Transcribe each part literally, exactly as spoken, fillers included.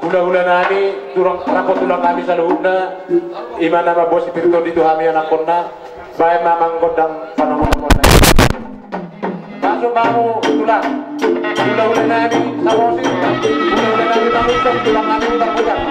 Hulahula nami, tulang, rap dohot tulang nami saluhutna, i ma na mamboan sipir tondi tu hami anakkonna, baen ma amang gondang panomunomuan na i. Masuk hamu tulang, hulahula nami Samosir, hulahula nami Mangunjang, tulang nami Hutang Bujang.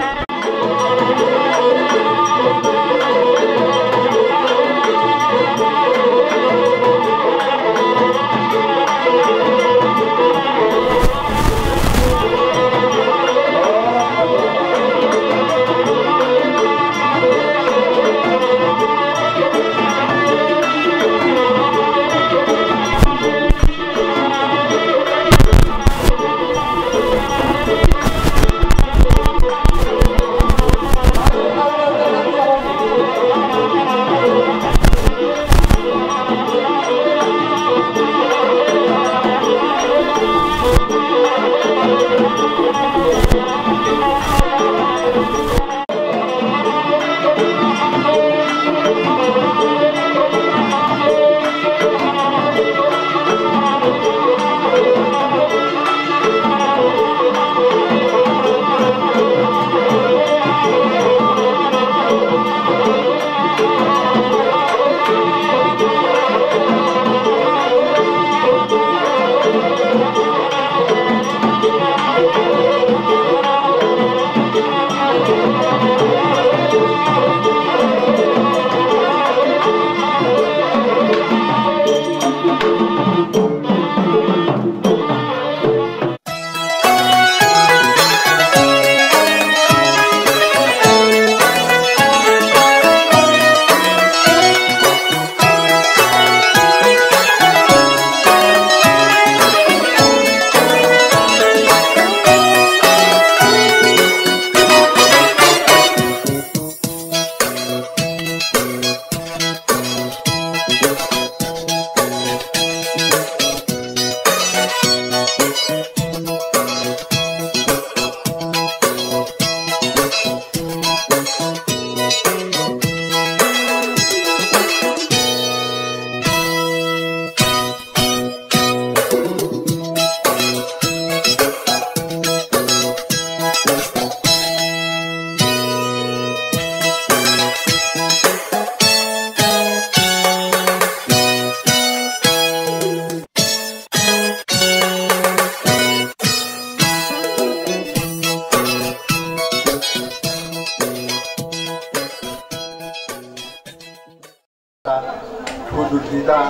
Hundul hita,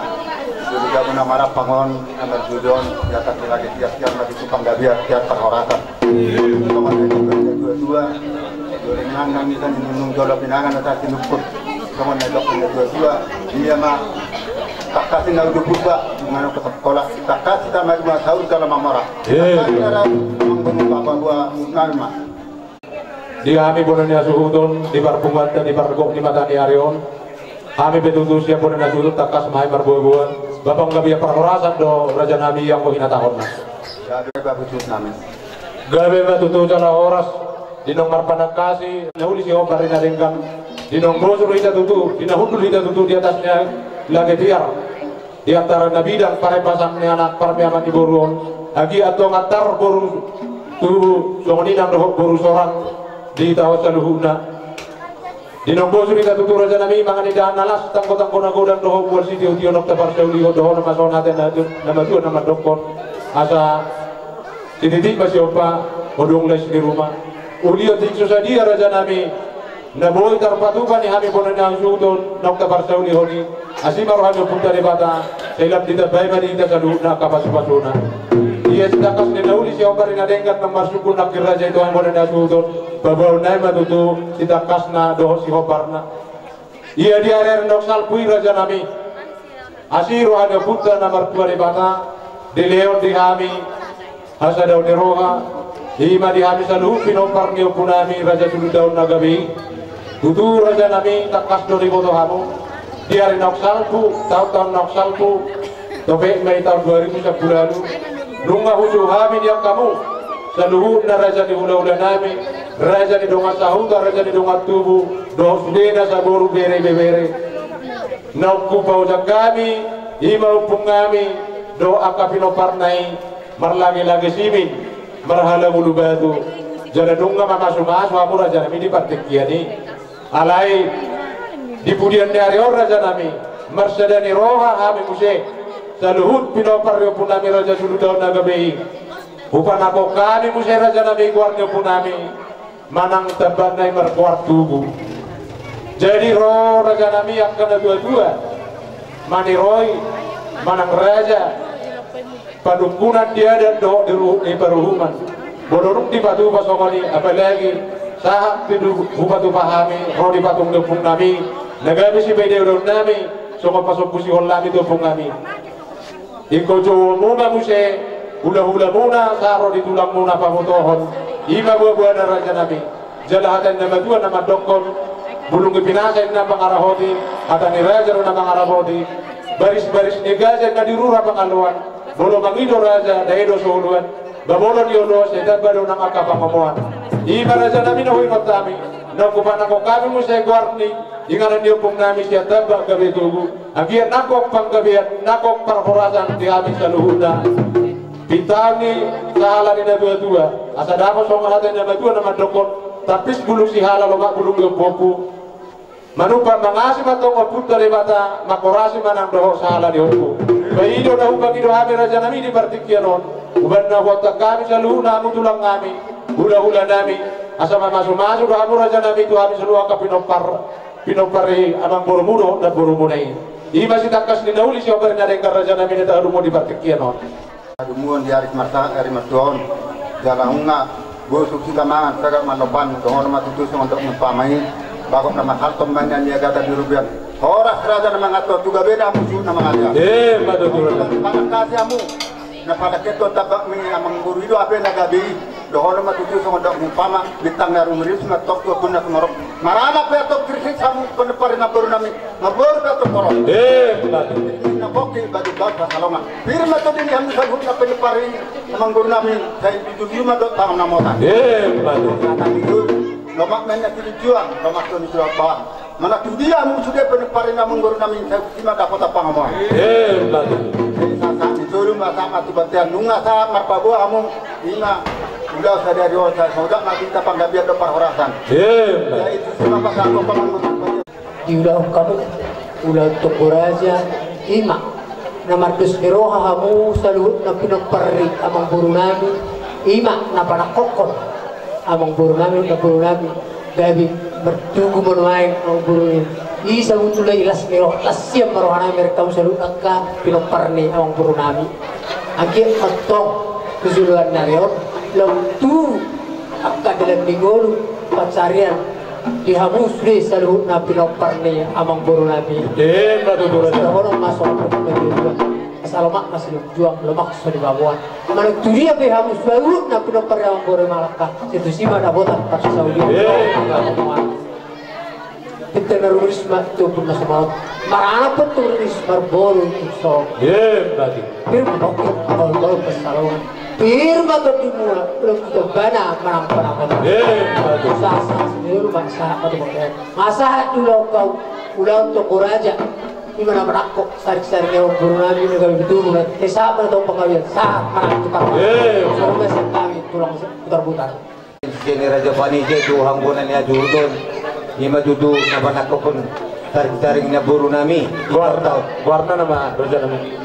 jadi gabe na marampang on, na marjujon, di atas lagi tiap-tiap na di Tumpang Gabiar, tiap parhorasan. Songon na didok ni natua-tua, gorengan nang ikan ini nung jolo pinangan na tasi nukut. Songon na didok ni natua-tua, dia ma, tangkas na uju purba, nganu ke sekolah, tangkas hita ma dua sahur kalau mamora. Iya. Tangkas na rai, manggunung bapa buah, nalma. Di hami bona ni hasuhuton, di parpunguanta, di pargok ni mata ni ari on. Hami pe tutu sian bona ni hasuhuton tangkas ma hami marboaboa. Bapa Gabiar parhorasan do raja nami anggo hinatahonna. Gabe ma tutu jala horas, di naung marpanangkasi, na uli sihombar i na denggan, di naung bosur hita tutu, di na hundul hita tutu, di atas ni lage tiar. Di antara na bidang parembasan ni anak parmeaman ni boru on, agi antong antar boru tubu, songon i nang dohot boru sorang di taon saluhutna. Di naung bosur hita tutu raja nami mangan indahan na las, tanggo-tanggo na godang dohot mual sitio-tio, naung taparsaulihon dohonon ma songon hata ni natua na mandokkon. Asa sititi ma siompa, odong lais ni ruma. Uli on tingki so sadia raja nami. Na boi tarpatupa ni hami bona ni hasuhuton naung taparsaulihon i, asi ma roha ni Ompunta Debata, sai lam ditambai ma di hita saluhutna angka pasupasuna. Ia sitangkas ni na uli sihombar i na denggan naung marsungkun nangkin raja i tu hami bona ni hasuhuton, paboaon nami ma tutu sitangkasna dohot sihombarna. Ia di ari-ari naung salpu i raja nami, asi roha ni Ompunta na martua Debata, dilehon di hami hasadaon ni roha, i ma di hami saluhut pinompar ni ompu nami Raja Suludaon na gabe i. Tutu raja nami tangkas do diboto hamu, di ari naung salpu, taon-taon naung salpu, topet ma i taon dua ribu sampulu ualu, nunga hujou hami di angkamu, saluhutna raja ni hulahula nami, raja ni dongan sahuta, raja ni dongan tubu, dohot sudena saboru bere ibebere. Naung hupaojak hami, i ma ompung nami, dohot angka pinomparna i, marlage-lage simin, marhala ngolu batu, jala nunga mamasu-masu hamu raja nami di partingkian i. Alai, di pudian ni ari on raja nami, marsada ni roha hami muse, saluhut pinompar ni ompu nami Raja Suludaon na gabe i. Hupanangkok hami muse raja nami goar ni ompu nami, manang tambakna i margoar tubu. Jadi ro raja nami angka natua-tua, maniroi, manang raja, panungkunan di adat dohot di ruhut ni paruhuman. Molo dung dipatupa songon i, apalagi sahat di du-, hupatupa hami, ro di patung ni ompung nami, na gabe sipaidao-idaon nami, songon pasombusion nami tu ompung nami. Ingkon jouonmu ma muse, hula-hulamuna, sahat ro di tulangmuna pabotohon, i ma boa-boana raja nami. Jala hata ni na matua na mandokkon, bulung ni pinasa inna pangarahoti, hata ni raja do na mangarapoti, baris-baris ni gaja inna di rura pangaloan, molo mangido raja, dae do so uluan, ba molo ni oloan, sai tamba do nang angka pangomoan. I ma raja nami na huingot hami, naung hupanangkok hami muse goar ni inganan ni ompung nami sian tambak gabe tubu, anggiat nangkok panggabean, nangkok parhorasan di hami saluhutna. Pintaon ni sahala ni natua-tua, asa dapot songon hata ni na matua na mandokkon, tampis bulung sihala lomak bulung ni ompu-ompu. Manumpak mangasi ma antong Ompunta Debata, manghorasi ma nang dohot sahala ni ompu. Ba i do na hupangido hami raja nami di partingkian on, umbahen na huontak hami saluhutna hamu tulang nami, hula-hula nami, asa mamasu-masu do hamu raja nami tu hami saluhut angka pinompar, pinompar ni amangborumu dohot namborumuna i. I ma sitangkas ni na uli sihombar i na denggan raja nami na taadumon di partingkian on. Adumuon di ari marsa-, ari martua on. Jala nunga bosur hita mangan sagat mandopan, dohonon ma tutu songon dok ni umpama i, bagot na marhalto ma nian, ia gata di rubean. Horas raja na manganto, tu gabe na hamu suhut na mangalehon. Eh, ma tutu raja. Panak kasi hamu. Na panak keto tambak ni amangboru i do hape na gabe i. Dohonon ma tutu songon dok ni umpama, bintang na rumiriris na tok tu ombun na sumorop. Maranak pe antong girgis hamu pinompar ni namboru nami. Namboru pe antong torop. Eh, ma tutu. Na pongki batu batu pasalongan. Pir ma todi ni hamu saluhutna pinompar ni amangboru nami, sai di tuju ma dohot tangan na mota. Eh, ma tutu. Tangan itu, lomak ma inna silinjuang, lomak tu ni surat bawang. Manang tu dia hamu sude pinompar ni amangboru nami, sai di ma dapotan pangomoan. Eh, ma tutu. Jadi sahat-sahat ni tolu ma sahat ma tu bontean, nunga sahat marpaboa hamu, i ma ulaon sadari on, sai saotik ma hita panggabean dohot parhorasan. Eh, ma tutu. Jadi tu si ma pasahat tu amangboru. Diulahon hamu ulaon tombo raja, i ma na mardos ni roha hamu saluhutna pinompar ni amangboru nami, i ma na panangkokhon amangboru nami, namboru nami, gabe martubu ma nuaeng amangboru nami. I sabutulna i las ni roha, las sian ma rohanami marhite hamu saluhut angka pinompar ni amangborunami. Anggiat ma antong tu joloan ni ari on, laho tu angka dalan ni ngolu pansarian di hamu sude saluhutna pinompar ni amangborunami. Ima tutu, raja. Dohonon ma songon na dua-dua. Asa lomak ma sijuang-juang, lomak so dibaboan. Manang tu dia pe hamu saluhutna pinompar ni amangboru Malangka, sai tusi ma dapotan parsaulian. Ima. Pintor na rumiris ma tu ombun na sumangot. Maranak pe tu rumiris, marboru tu so. Ima tutu. Pir ma tongkin, toltol pansalongan. Pir ma tondimuna, ulang tu tombana manang panakon. Ima tutu. Sahat-sahat sendiri ma sahat ma tu pakean. Nga sahat di ulaon, ulaon Tonggo Raja. Ima na manangkok saring-saring ni amangborunami na gabe betul. Sahat ma na tong panggabean, sahat manang tukar. Ima. Songon i ma sian hami tulang Putar-putar. Sian i Raja Panije tu hanggo na niajuhut on. Ima tutu na panangkokhon saring-saring ni amangborunami. Goarna, goarna nama rajanami.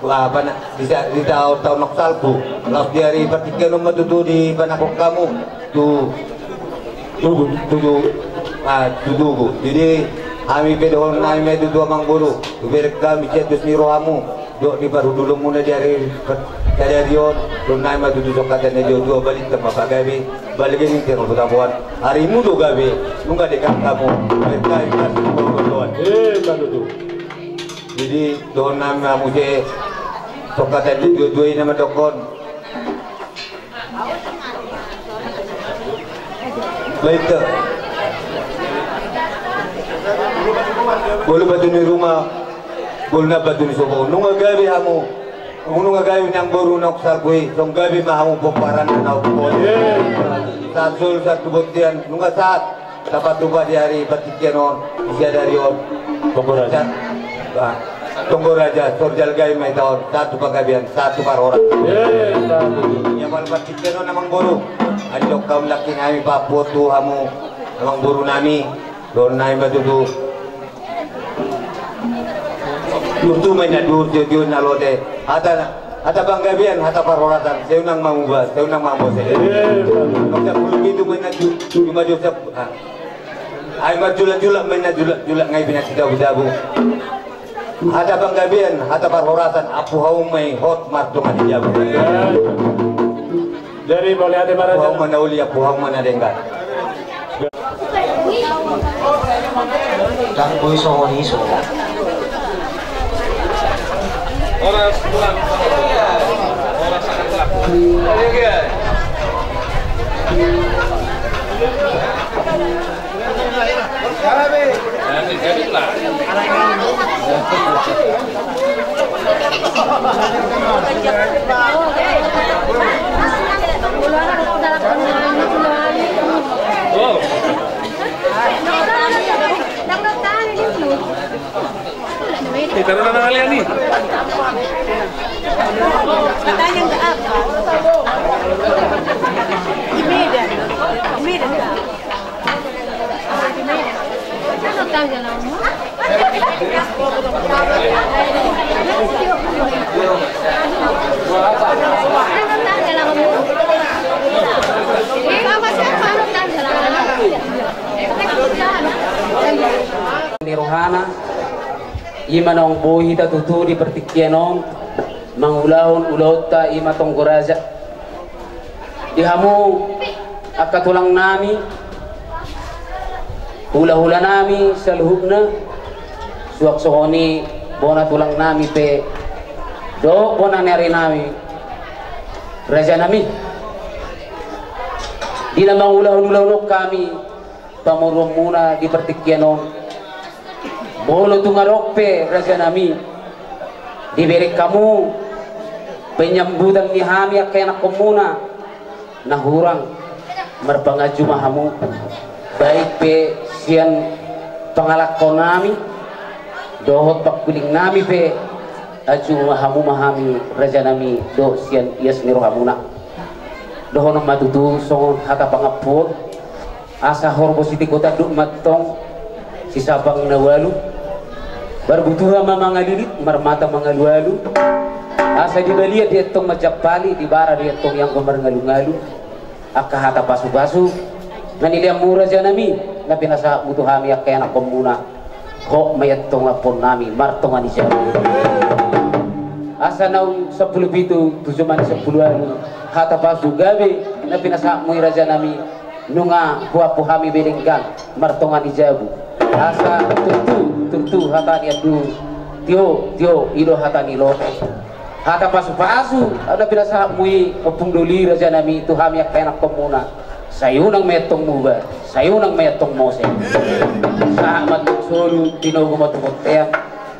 Wah, apa na, di sa-, di taon-taon na salpu. Laos di ari partingkian on ma tutu dipanangkok hamu tu, tu, tu, ah, tu Tugu. Jadi hami pe dohononnami ma i tutu, amangboru, tu berengkami sian dos ni rohamu dohot ni parhundulmuna di ari sadari on, dohononnami ma tutu songon hata na dua-dua, balintang ma pagabe, balga ni tengol botaboan. Arimu do gabe, nunga denggan hamu, berkahi kasih. Ima tutu. Jadi dohononnami ma muse songon hata na dua-dua i na mandokkon. Baik. Molo batu ni ruma, bolna batu ni sopo. Nunga gabe hamu. Nunga gabe ni amangboru na salpu i. Songon gabe ma hamu pomparan na ompung. Sahat solu sahat tu bontean. Nunga sahat. Tapatupa di ari partingkian on di sadari on. Tonggo Raja. Sa-, ah, Tonggo Raja, sorjal gabe ma hita on, sahat tu panggabean, sahat tu parhorasan. Ima tutu. Ia molo partingkian on, amangboru, andok hamu nangkin hami paampuon tu hamu, amangborunami, dohononnami ma tutu. Duhur tu ma inna duhur, tio-tio inna lote. Hata, hata panggabean, hata parhorasan, sai unang mamuba, sai unang mambose. Ima tutu. Jumajumajak, ah. Ai marjulakjulak ma inna julakjulak, nga i pe na sidabudabu. Hata panggabean, hata parhorasan, ampu hamu ma i hot martonga ni jabu. Jadi, mauliate ma raja. Ampu hamu ma na uli, ampu hamu ma na denggan. Ndang boi songon i so. Horas pulang. Horas akan pulang. Kita na nangalian i. Di Medan. Di Medan. Ni rohana, ima naung boi hita tutu di partingkian on, mangulahon ulaonta ima Tonggo Raja. Di hamu angka tulang nami, hula-hula nami saluhutna, suang songon i bona tulang nami pe dohot bona ni ari nami, raja nami. Di na mangulahon ulaon on hami pamoruonmuna di partingkian on. Molo tung adong pe raja nami, dibereng hamu penyambutan ni hami angka ianakhonmuna, na hurang marpanganju ma hamu, baik pe sian pangalakhon nami dohot pangkuling nami pe, anju ma hamu ma hami raja nami dohot sian ias ni rohamuna. Dohonon ma tutu songon hata pangampuon. Asa horbo sitingko tanduk ma antong sisabang na ualu. Marbutuha ma mangalilit, marmata mangalualu. Asa di balian diantong manjampali, di bara diantong ianggo marngalungalu. Angka hata pasupasu na nileanmu raja nami, na pinasahatmu tu hami angka ianakhonmuna. Hot ma i antong ampuonnami martonga ni jabu. Asa naung sampulu pitu tu jumadi sampulu ualu, hata pasu gabe na pinasahatmu i rajanami, nunga huampu hami be denggan martonga ni jabu. Asa turtu, turtu hata ni anduhur, tio, tio, i do hata ni lomo. Hata pasupasu na pinasahatmu i ompung doli rajanami tu hami angka ianakkonmuna. Sai unang ma i antong muba, sai unang ma i antong mose. Sahat ma antong solu, tinogu ma tu bontean.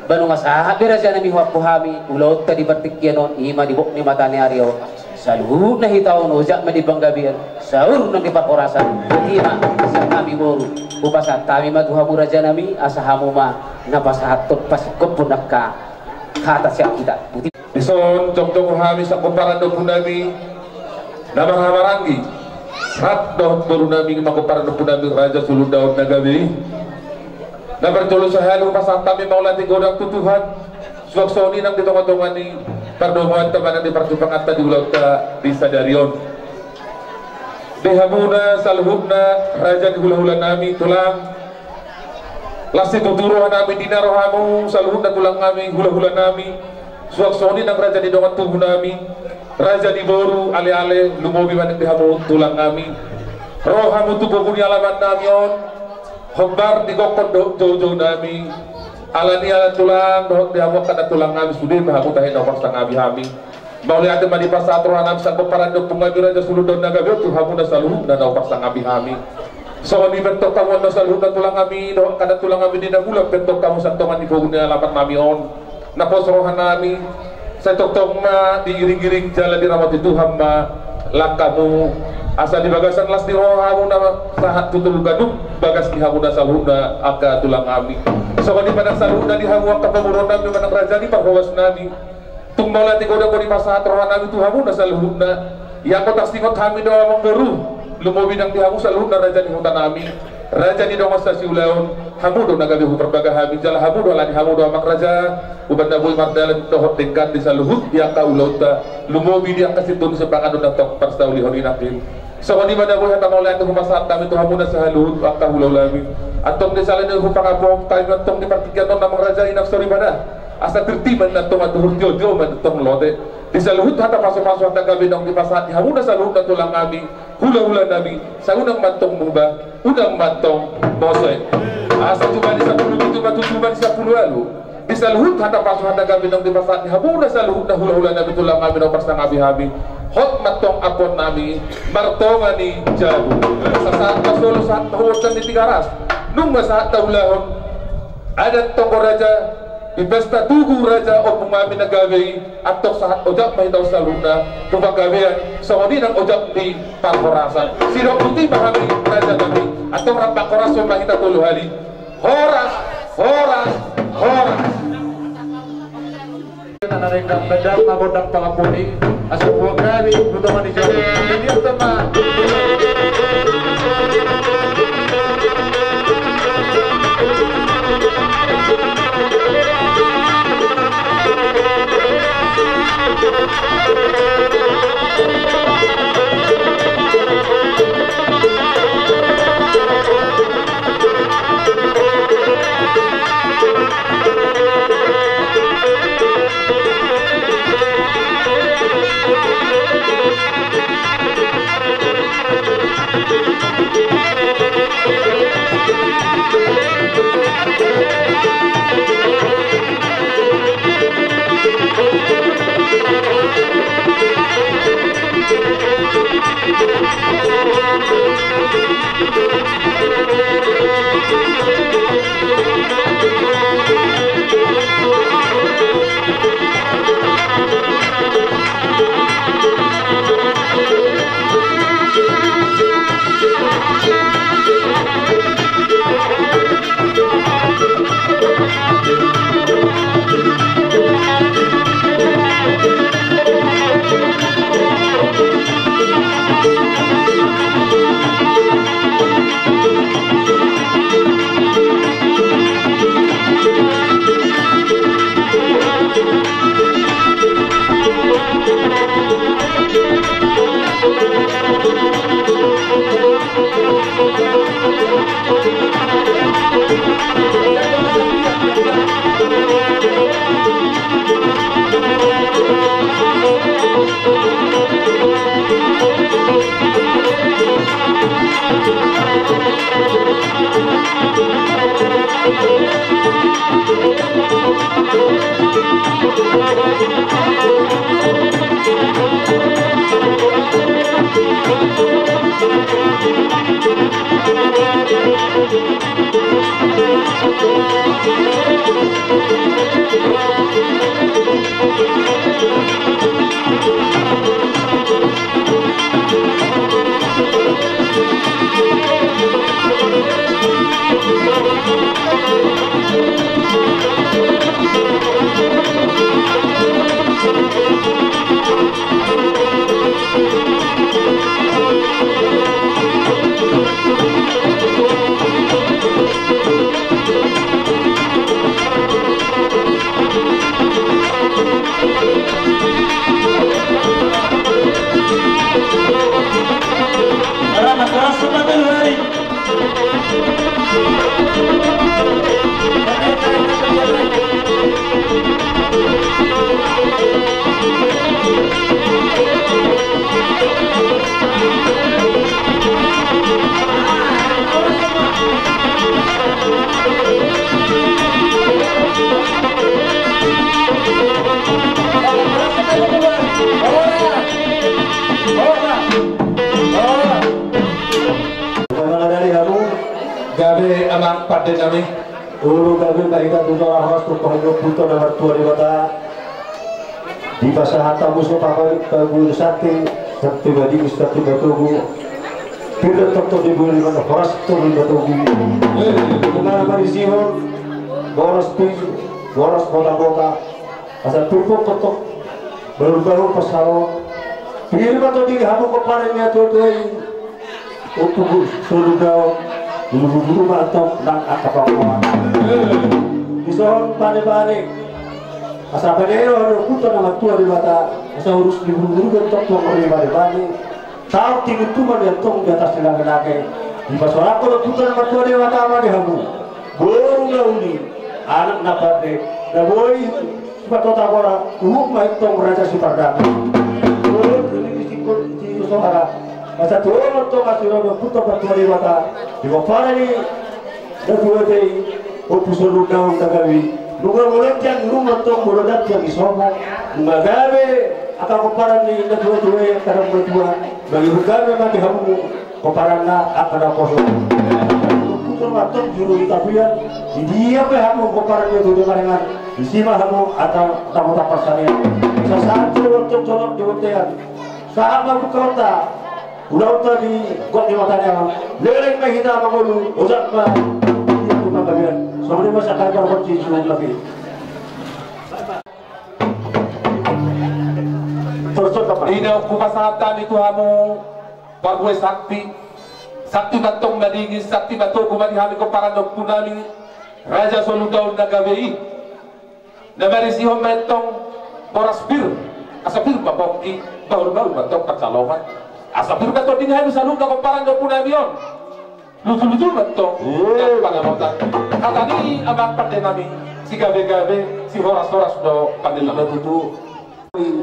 Ba nunga sahat be rajanami huampu hami ulaonta di partingkian on, i ma di bok ni mata ni ari on. Saluhutna hita on ojak ma di panggabean, saur nang di parhorasan. Botima sian hami boru, hupasahat hami ma tu hamu rajanami, asa hamu ma na pasahathon pasingkophon angka hata sian hita. Botima. Dison jongjong hami sian pomparan ni ompunami na marhahamaranggi, rap dohot borunami ma pomparan ni ompunami Raja Suluhutdaon na gabe i. Na parjolo sahali hupasahat hami mauliate godang tu Tuhan, suang songon i nang di tongatonga ni pardomuanta manang di parjumpanganta di ulaonta di sadari on. Di hamuna saluhutna raja ni hulahulanami tulang, las situtu rohanami di na ro hamu saluhutna tulangnami hulahulanami, suang songon i nang raja ni dongan tubunami, raja ni boru, aleale, lumobi manang di hamu tulangnami. Ro hamu tu pogu ni alamannami on, hombar di gokhon dohot joujounami. Alani i ala tulang, dohot di hamu angka na tulangnami, sude ma hamu tahe na huparsangapi hami. Mauliate ma dipasahat rohanami sian pomparan ni ompungmi Raja Suluhutdaon na gabe on tu hamuna saluhutna na huparsangapi hami. Songon i pe antong hamu na saluhutna tulangnami, dohot angka na tulangnami di na mulak pe antong hamu sian tonga ni pogu ni alamannami on. Na pos rohanami, sai tongtong ma diiringiring jala diramoti Tuhan ma langkamu, asa di bagasan las ni roha hamu na sahat tu toru gadung bagas ni hamuna saluhutna angka tulangnami. Songon i ma nang saluhutna di hamu angka pamoruonnami manang raja ni parhobasnami. Tung mauliate godang do dipasahat rohanami tu hamuna saluhutna. Ia anggo tarsingot hami do amangboru, lumobi nang di hamu saluhutna raja ni hutanami, raja ni dongan sasiulaon, hamu do na gabe huparbaga hami jala hamu do, alani hamu do amang raja, umbahen na boi mardalan dohot denggan di saluhut di angka ulaonta, lumobi di angka sintuhu ni sipanganon na tong parsaulihon i nangkin. Songon i ma na boi hata mauliate hupasahat hami tu hamuna saluhut angka hulahulanami. Antong di sala ni hupangampu hami antong di partingkian on amang raja, inang soripada. Asa tirti ma antong anduhur, tio, tio ma antong lote. Di saluhut hata pasupasu, hata gabe naung dipasahat di hamuna saluhutna tulangnami, hulahulanami, sai unang ma antong muba, unang ma antong mose. Asa jumadi sampulu pitu ma tu jumadi sampulu ualu. Di saluhut hata pasu, hata gabe naung dipasahat di hamuna saluhutna hulahulanami tulangnami na huparsangapi hami, hot ma antong ampuonnami martonga ni jabu. Sasahat ma solu, sahat ma huontan di Tigaras, nunga sahat na ulahon adat tonggo raja di pesta tugu raja ompungmi na gabe i. Antong sahat ojak ma hita on saluhutna tu panggabean, songon i nang ojak di parhorasan. Sidok botima hami rajanami, antong rap manghoras ma hita tolu hali. Horas, horas, horas. Na denggan, denggan ma gondang pangampuon i, asa huboan hami tu tonga ni jabu. Jadi, utama. Gabe amang pande nami. Olo, gabe ma hita tu joloan on, tu pahompu na martua Debata. Dipasahat hamu so papa, pabulu sate, sate badius, sate batogu. Pir tongtong dibuli mana horas tu batogu. Mana marisihon boras pir, boras bota-bota. Asa turpuk kotok. Baru-baru pasal. Pir ma tongtong di hamu pomparan ni natua-tua i. Ompu Soludaon, bulu-bulu ma tong nang angka pangomoan. Dison bane-bane. Asa bane ro hamu ompunta na martua Debata. Asa urus ni bulu-bulu tong tong ro bane-bane. Taon tinuntuman i tong di atas ni lage-lage. Dipasahat hamu ompunta na martua Debata ma di hamu. Boru na uli, anak na pande, na boi. Sipata Tagora, uhum ma i tong raja Sipardamei. Boru ni singkon, singkon sohara. Asa tuan tong asi ro ompunta na martua Debata. Di pomparan ni natua-tua i, Ompu Soludaon na gabe i. Nunga molo tiang nunga tong molo tiang i somo. Nunga gabe angka pomparan ni natua-tua i, angka na martua. Bagi gabe ma di hamu. Pomparanna angka na poso. Putur ma tong juru ni tapian. Di dia pe hamu pomparan ni tutu marengan. Disi ma hamu angka na mota parsarian. Sasaat jolo tong jolo di bontean. Sahat ma buka ota. Ulaonta di got ni mata ni alam. Leleng ma hita mangolu. Ojak ma. Dia pun manggabean. Songon i ma sangkap parpon si suhut lagi. Terus apa? Ina hupasahat hami tu hamu. Parbue sakti, sakti ma tong na dingin, sakti ma togu ma di hami pomparan ni ompu nami, Raja Soludaon na gabe i. Na marisihon ma i tong boras pir, asa pir ma pongki, bahul-bahul ma tong pansalongan. Asa pir ma tong di hami saluhutna pomparan ni ompu nami on. Luju-luju ma tong, eh, pangamotan. Hata ni amang pande nami, sigabe-gabe, sihoras-horas do pande nami. Ima tutu.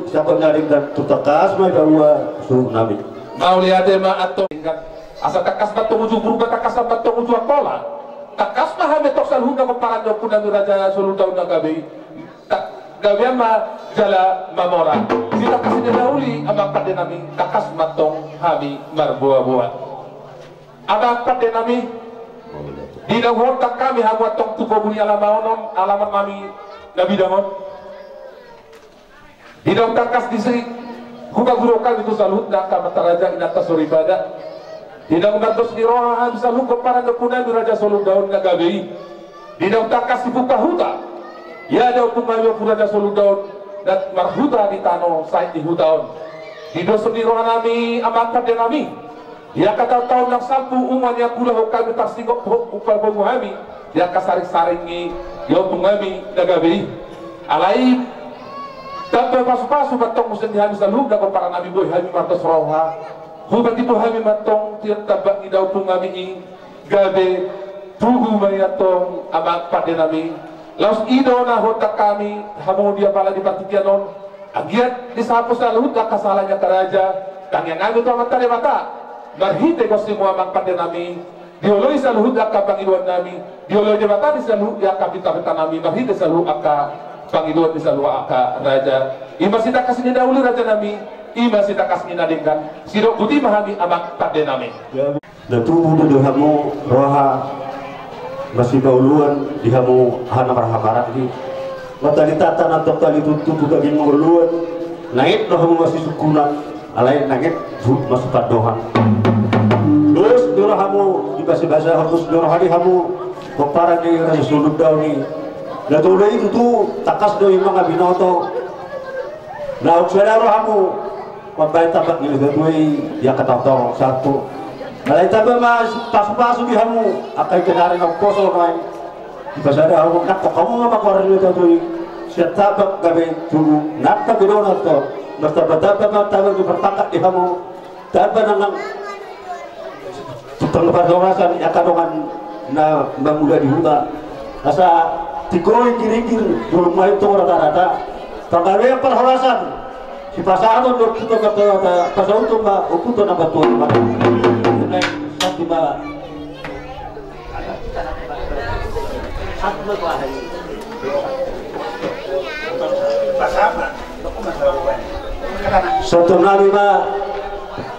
Siapa na denggan tu tangkas ma iba ua suhut nami. Mauliate ma antong denggan. Asa tangkas ma tong uju Purba, tangkas ma tong uju Angkola. Tangkas ma hami tong saluhutna pomparan ni ompu nami Raja Soludaon na gabe i. Ta-, gabean ma jala mamora. Sitangkas ni na uli amang pande nami, tangkas ma tong hami marboa-boa. Amang pande nami, di na huhontak hami hamu antong tu pogu ni alaman on, alaman nami na bidang on. Di naung tangkas disi, hupaguruhon hami tu saluhutna angka amanta raja, inanta soripada. Di naung mardos ni roha hami saluhut pomparan ni ompu nami Raja Soludaon na gabe i. Di naung tangkas dibuka huta. Ia do ompu nami, Ompu Raja Soludaon, na marhuta di tano sait ni huta on. Di dos ni roha nami amang pande nami. Di angka taon-taon naung salpu, unang diangkuhon hami tarsingkop, ho-, hupaboa hami di angka saring-saring ni ompu nami na gabe i. Alai tamba pasu-pasu ma tong muse di hami saluhutna pomparan nami, boi hami mardos roha. Hupatipu hami ma tong tiap tamba ni ompu nami i gabe tugu ma i antong amang pande nami. Laos i do na huhontak hami hamu di apala di partingkian on. Anggiat disaput saluhut angka sala ni angka raja, tangiang hami tu Amanta Debata. Marhite goarmu amang pande nami, dioloi saluhut angka pangidoan nami, dioloi Debata di saluhut angka pinta-pinta nami, marhite saluhut angka pangidoan di saluhut angka raja. Ima sitangkas ni na uli raja nami, ima sitangkas ni na denggan, sidok boti ma hami amang pande nami. Na tubu do di hamu roha Masipauluan di hamu haha na marhahamaranggi. Martalitanta nantong tali tutu tu daging ngolungan. Naeng do hamu masisungkunan, alai naeng dohot masipandohan. Dos do rohamu dipasibasa, dos do roha ni hamu pomparan ni Raja Sulundaon i. Na tolu i tutu tangkas do i mangabinoto. Naung sada rohamu mambahen tambak ni natua-tua i di angka taon-taon salpu. Alai tamba ma pasupasu di hamu angka ite na ari na umposo nuaeng. Dipasada hamu nangkok hamu ma goar ni natua-tua i. Sian tambak gabe tubu nangka gedona to. Martambatamba ma tambak ni partangkas di hamu. Tamba nang nang tentang parhorasan i angka dongan na mangula di huta. Asa tingko inggiringgir bulung ma i tong rata-rata. Panggabean parhorasan sipasahaton do ompunta, pasahaton ma ompunta na martua. Santi ma. Santi ma.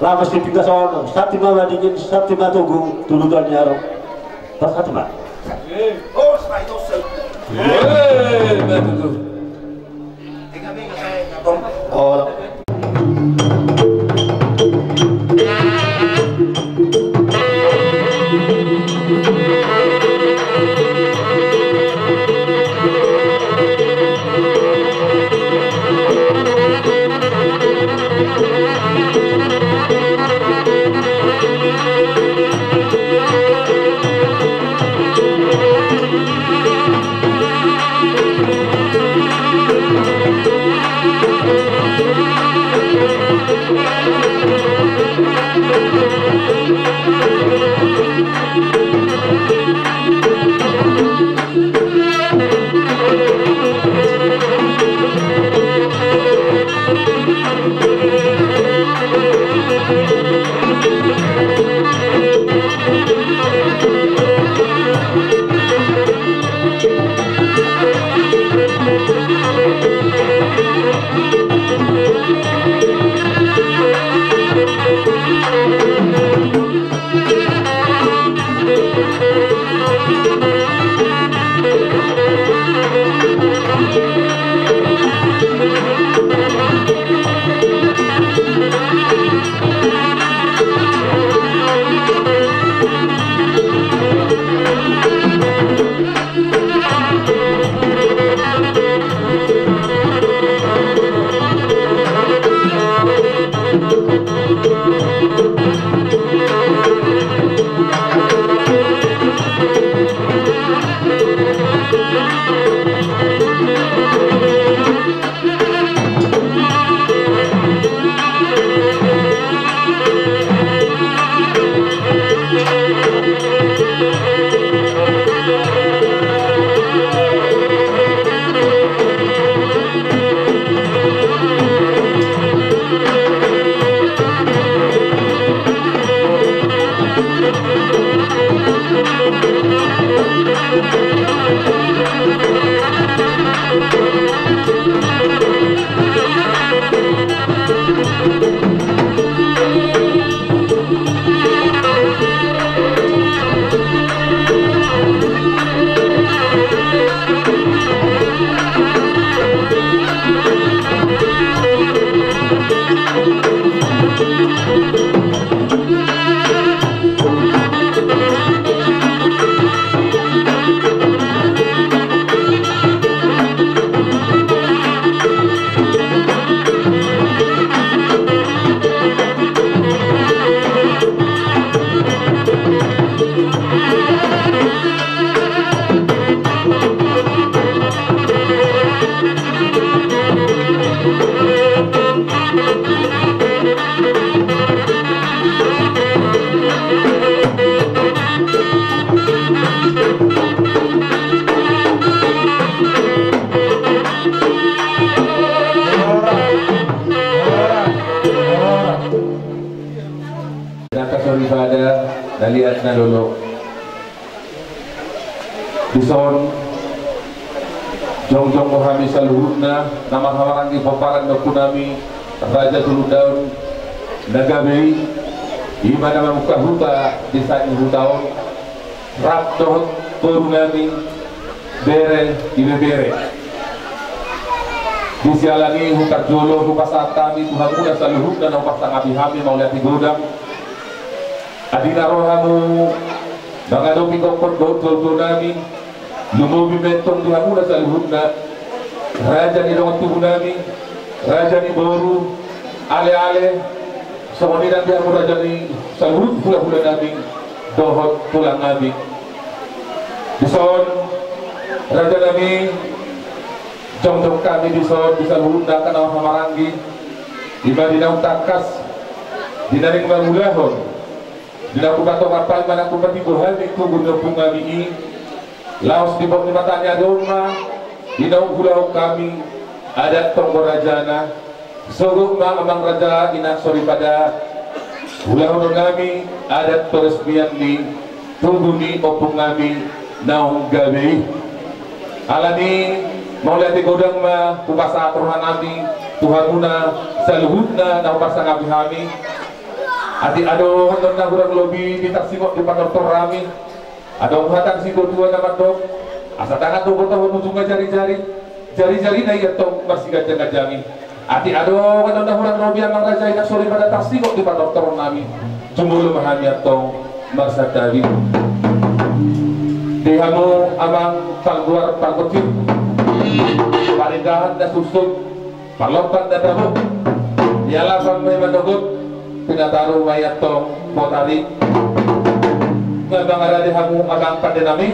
Laho masipiga sono, santi ma madingin, santi ma togu, tulutan ni aro. Pas santi ma. Eh, betul. Angka soripada na liat na lolo. Dison jongjong do hami saluhutna na marhahamaranggi pomparan ni ompunami Raja Tulundaon na gabe i, i ma na mamungka huta di saat ni huta on, rap dohot Boru nami, bere, ibebere. Di siala ni i, parjolo hupasahat hami tu hamuna saluhutna na huparsangapi hami, mauliate godang. Adina ro hamu mangadopi gokhon dohot tuatua nami, lumobi ma i antong di hamuna saluhutna, raja ni dongan tubu nami, raja ni boru, aleale, songon i nang di hamu raja ni saluhut hulahula nami dohot tulang nami. Dison, raja nami, jongjong hami dison di saluhutna angka na marhahamaranggi, i ma di naung tangkas, di na naeng mangulahon, di na hupatonga hami, manang hupatimbo hami tugu ni ompung nami i, laos dipot ni mata ni ari on ma, di naung ulaon hami adat tonggo rajana, sogot ma amang raja inang soripada, ulahonon nami adat peresmian ni tugu ni ompung nami naung gabe i. Alani, mauliate godang ma hupasahat roha nami tu hamuna saluhutna na huparsangapi hami. Atik adong annon na hurang lobi ni tarsingot ni panortor nami. Adong hata ni situatua na mandok, asa tangan do botohon ujungna jarijari, jarijari na i antong marsiganjangganjang i. Atik adong annon na hurang lobi amang raja inang soripada tarsingot ni panortor nami, jumolo ma hami antong marsantabi. Di hamu amang pangguar pangkocip, parindahan na suksuk, parlompan na tabo, di alapan ma i manogot, pinataru ma i antong botari. Nga mangarade hamu amang pande nami.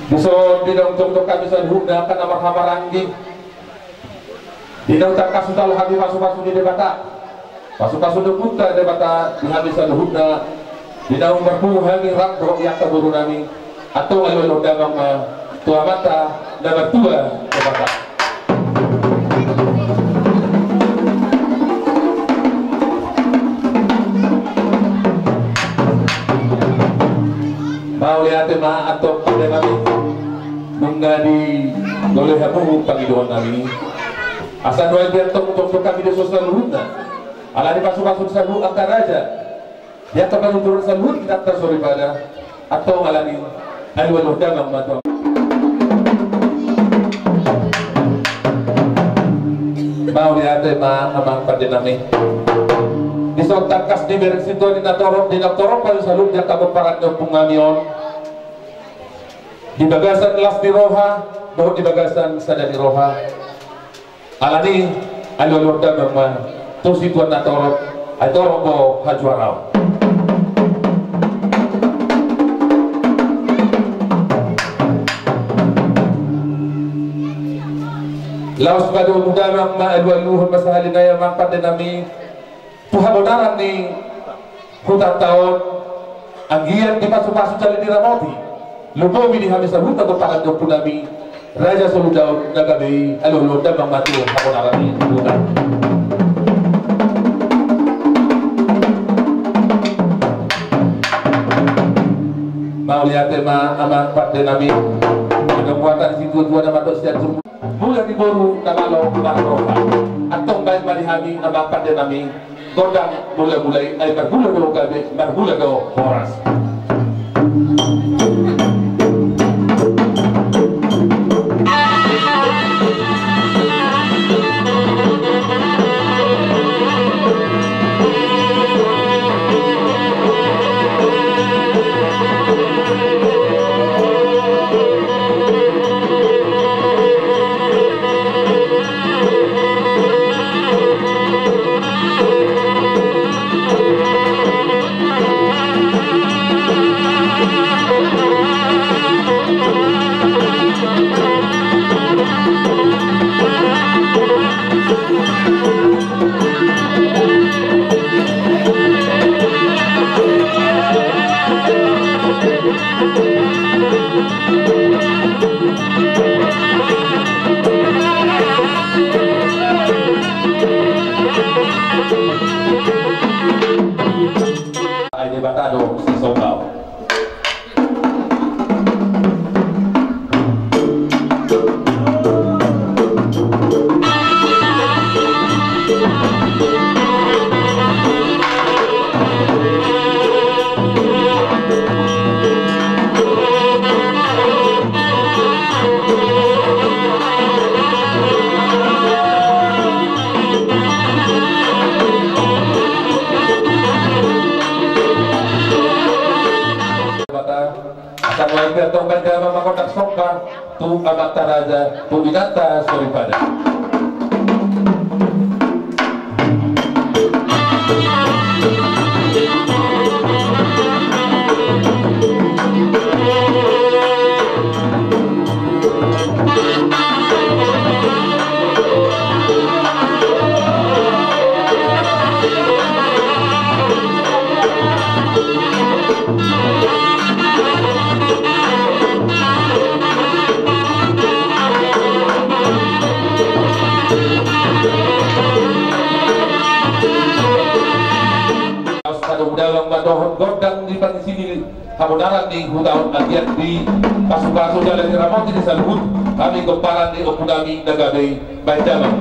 Dison di naung jongjong hami saluhutna angka na marhahamaranggi, di naung tangkas husalpu hami pasupasu ni Debata. Pasupasu ni Ompunta Debata di hami saluhutna, di naung marpungu hami rap dohot angka boru nami. Antong alualuhon damang ma tu Amanta na martua Debata. Mauliate ma antong pande nami, nunga dioloi hamu pangidoan nami. Asa nuaeng di antong jongjong hami dison saluhutna, alani pasupasu ni saluhut angka raja, di angka panuturi saluhut di tanta soripada, antong alani alualuhon damang ma tu. Mauliate ma amang pande nami. Dison tangkas dibereng situan ni natorop, di natorop hami saluhut di angka pomparan ni ompung nami on, di bagasan las ni roha dohot di bagasan sada ni roha. Alani alualuhon damang ma tu situan natorop, ai torop do hajuaraon. Laos padomu damang ma alualuhon ma sahali nai amang pande nami, tu habonaran ni hutanta on, anggiat dipasupasu jala diramoti, lumobi di hami saluhutna pomparan ni ompu nami Raja Soludaon na gabe i, alualuhon damang ma tu habonaran ni huta. Mauliate ma amang pande nami. Adong hata ni situatua na mandok sian jurmu. Mula ni boru na malo marroha. Antong baen ma di hami amang pande nami gondang mulamula i, ai marmula do gabe, marmula do horas. Ai Debata do sisombau. Antong baen damang ma gondang somba tu amanta raja, tu inanta soripada. Sadongan damang ma dohot gondang di partingkian habonaran ni huta on, anggiat dipasupasu jala diramoti ni saluhut hami pomparan ni ompunami na gabe i. Baen damang.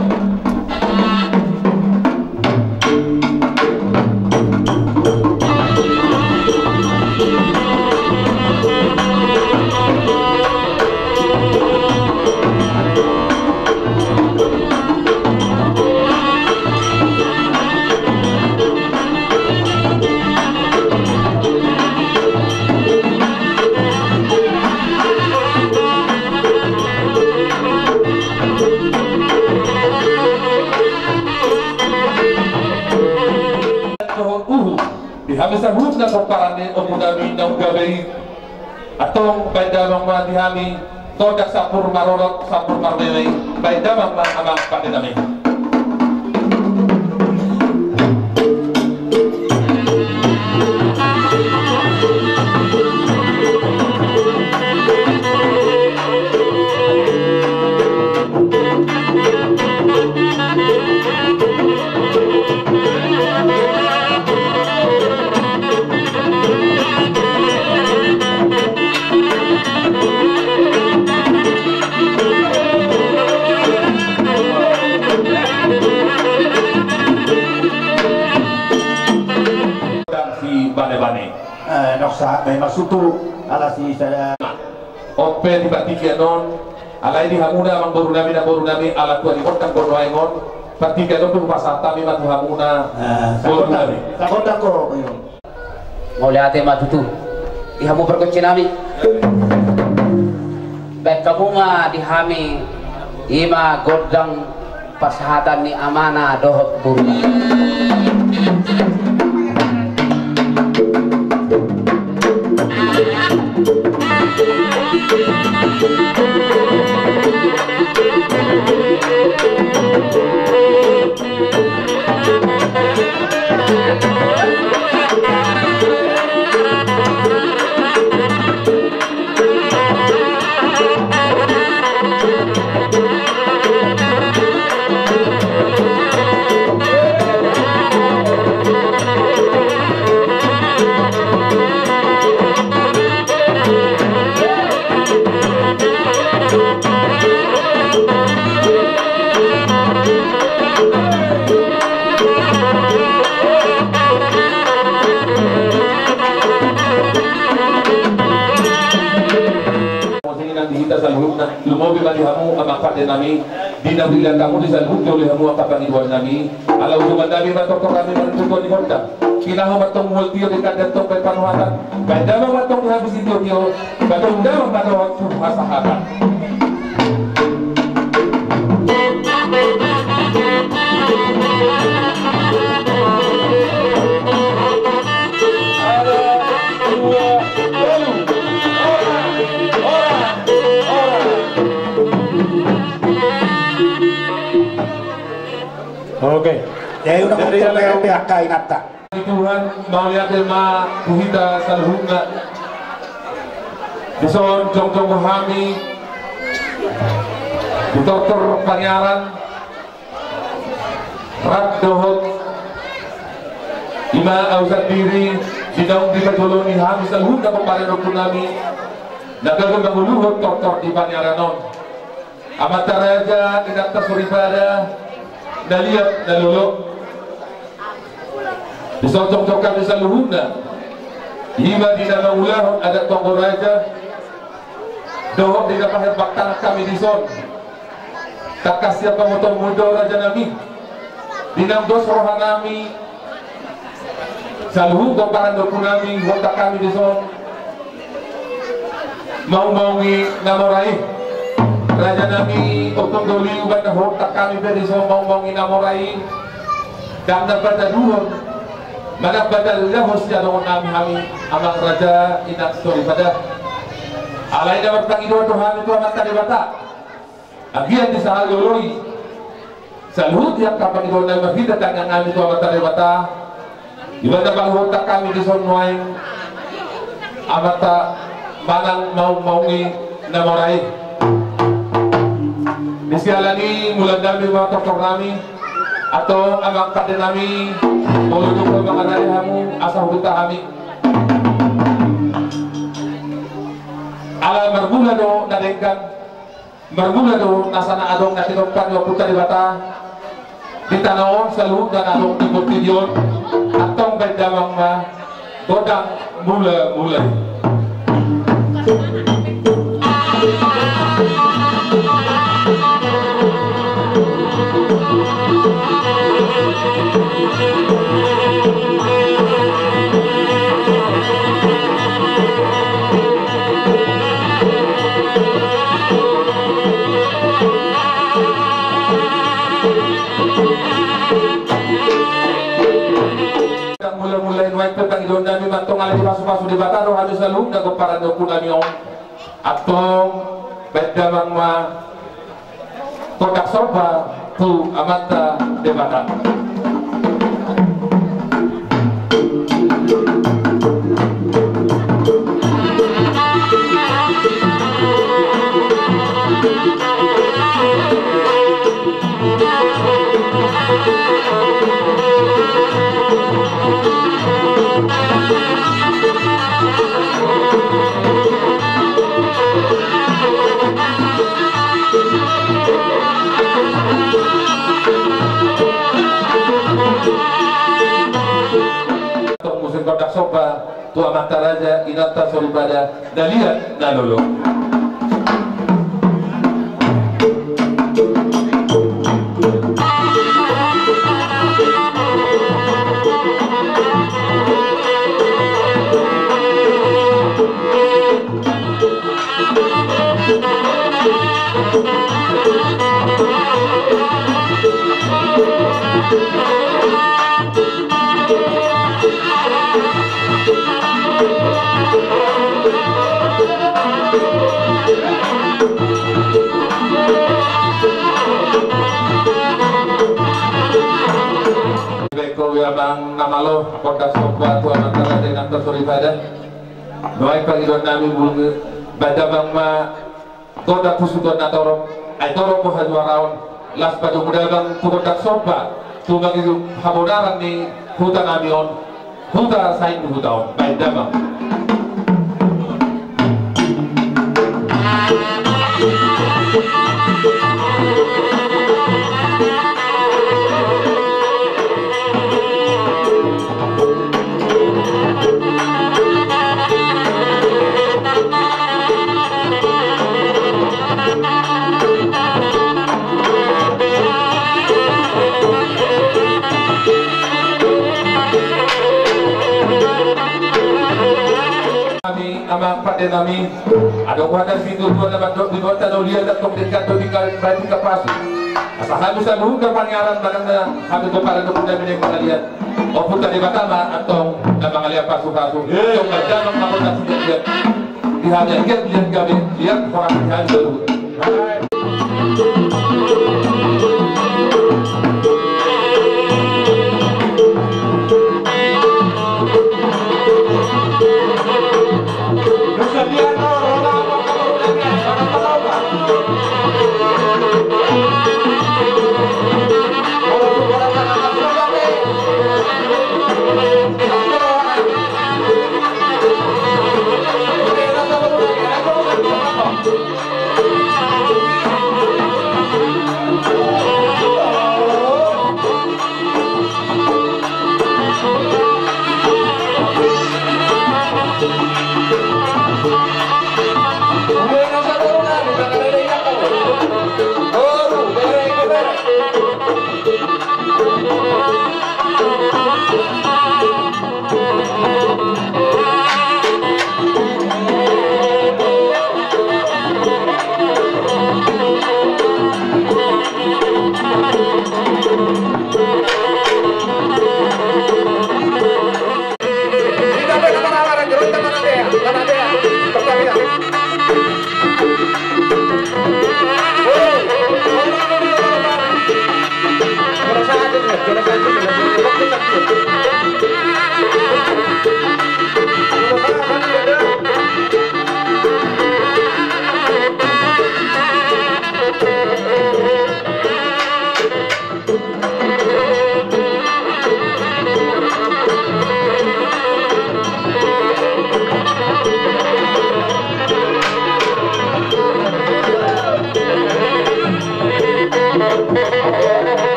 Dohot uhum di hami saluhutna pomparan ni ompunami naung gabe i. Antong baen damang ma di hami, tondang sampur marorot, sampur marmeme, baen damang ma amang pandenami. Dang si bane-bane. Eh, noksa, memang sutu, ala si sada. On pe di partingkian on, alai di hamuna amangborunami, namborunami, ala tua ni gondang do nuaeng on, partingkian on pe hupasahat hami ma tu hamuna. Eh, borunami. Sagondang, sagondang ho, iyo. Mauliate ma tutu di hamu pargonsinami. Baen hamu ma di hami, i ma gondang parsahatan ni amana dohot boruna. Mauliate ma di hita saluhutna, lumobi ma di hamu amang pandenami, di na huida hamu di saluhut jolo hamu angka pangidoannami, ala ujungannami ma tortor hami marhite ni gondang. Pinaho ma tong mual tio di kandang tong pe panuhatan. Baen damang ma tong di hami sitio-tio. Baen damang ma dohot tu hasahatan. Oke. Jadi udah. Jadi, kumpul ya, ya, ya, kain atta. Tuhan, mauliate ma tu hita saluhutna. Dison jongjong hami di tortor Paniaran, rap dohot ima au sandiri, di naung dipajolo ni hami saluhutna pomparan ni ompunami na gabe manguluhon tortor di Paniaran on. Amanta raja, inanta soripada, na liat na lolo. Dison jongjong hami saluhutna, ima di na mangulahon adat tonggo raja dohot di na paherbang tangan hami dison. Tangkas sian pangotomu do rajanami, di naung dos rohanami, saluhut pomparan ni ompunami, huontak hami dison. Maungmaungi na mora i. Raja nami, ompung doli, umbahen na huhontak hami pe dison maungmaungi na mora i. Ndang na pataduhon, manang patadahon siadongan nami hami, amang raja, inang soripada. Alai na marpangidoan do hami tu Amanta Debata. Anggiat disahali oloi saluhut angka pangidoan nami marhite tangiang nami tu Amanta Debata. Ibana paluhonta hami dison nuaeng, Amanta, manang maungmaungi na mora i. Di siala ni i, mulaan nami ma tortor nami, antong amang pande nami, molo dung mangalehon hamu asa huhut hami. Ala marmula do na denggan, marmula do nasa na adong na tinompa ni Ompunta Debata di tano on, saluhutna na adong di portibi on. Antong baen damang ma gondang mulamula i. Mulamula i nuaeng pe pangidoan nami ma antong ala dipasupasu Debata do hami saluhutna pomparan ni ompu nami on. Antong baen damang ma gondang somba tu Amanta Debata. Antong muse gondang somba tu amanta raja, inanta soripada, na liat na lolo. Baen hamu amang na malo gondang somba tu amanta raja, inanta soripada. Nuaeng pangidoan nami, baen damang ma gondang hasuhuton na torop, ai torop do hajuaraon. Laos padomu damang tu gondang somba, tu mangihut habonaran ni huta nami on, huta sainduhuta on, baen damang. Nami, amang pande nami, adong hata situtu na mandok di kota do liat, antong denggan do tingki, baen tingki pasu. Asa hami saluhutna pangaran, manang na hami pomparan ni ompu nami na mangalean, Ompunta Debata ma antong na mangalean pasupasu. Antong baen damang ma gondang somba liat. Di hami anggiat liat gabe, liat horas di hami saluhut.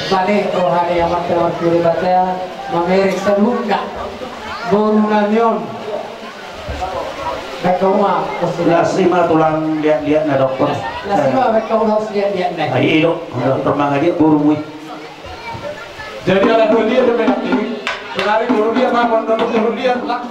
Balik roha ni amanta Martiri Batea, mamereng saluhutna boru nami on. Baen hamu ma. Las i ma tulang liat-liatna, dokter. Las i ma, baen hamu las liat-liatna. Ai i do, dokter, mangaliat borumu i. Jadi ala dua liat do menak i. Sonari boru liat ma, boru liat lah.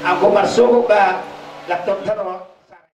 Anggo marsogot ba, laptop tano.